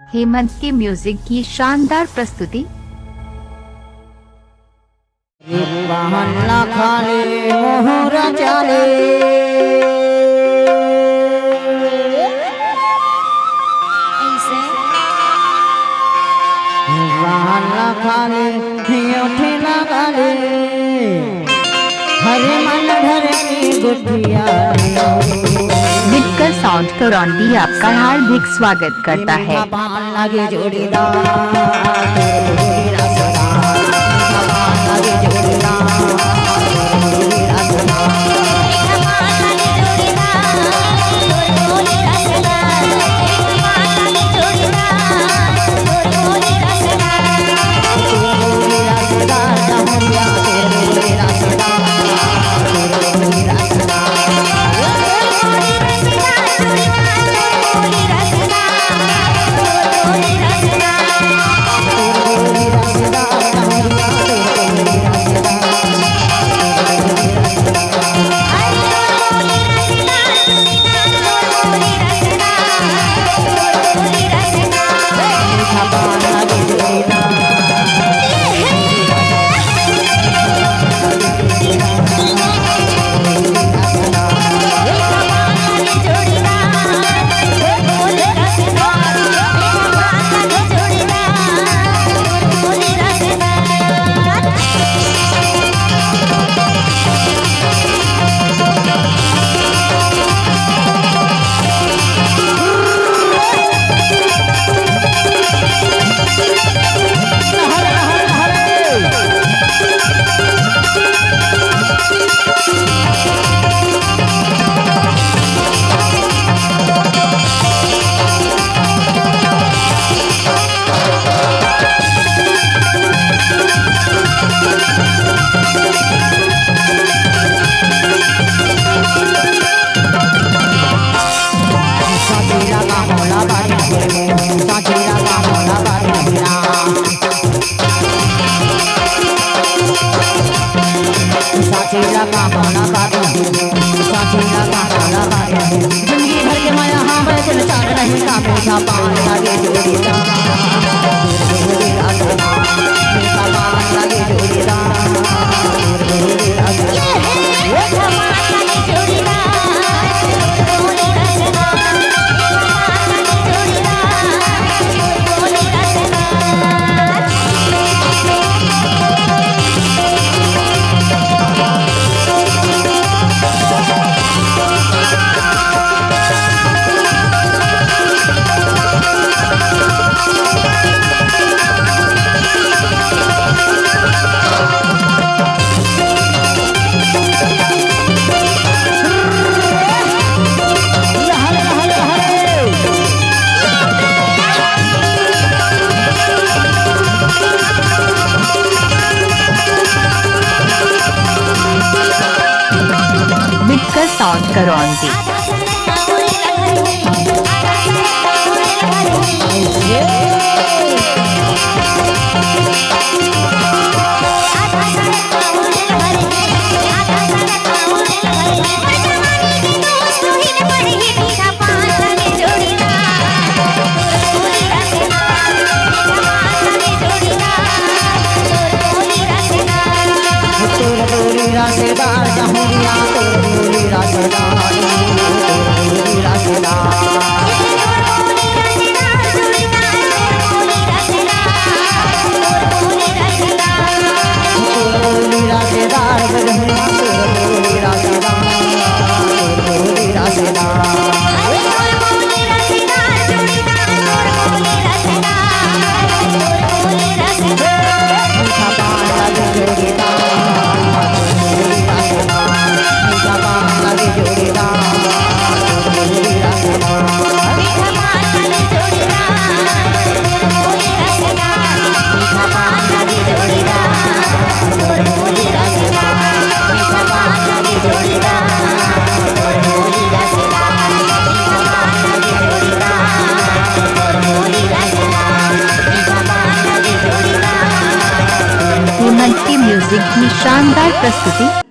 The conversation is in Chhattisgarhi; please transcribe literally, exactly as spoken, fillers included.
हेमंत के म्यूजिक की शानदार प्रस्तुति। वाहन ला खाली मोहरा चाले। ऐसे। वाहन ला खाली हियो ठेला गाले। हरे मन धरे की गुठिया। मिक्कर साउंड करौंदी आपका हार्दिक स्वागत करता है। जिंदगी भर के माया हाँ मैं दिल चार नहीं का मीठा पान लागे जोड़ी दा। मीठा पान लागे जोड़ी दा। मिक्कर साउंड करौंदी। तोर बोली रसदार जहुरिया, तोर बोली रसदार, तोर बोली रसदार। तोर बोली रसदार जहुरिया, तोर बोली रसदार, तोर बोली रसदार। हेमंत की म्यूजिक की शानदार प्रस्तुति।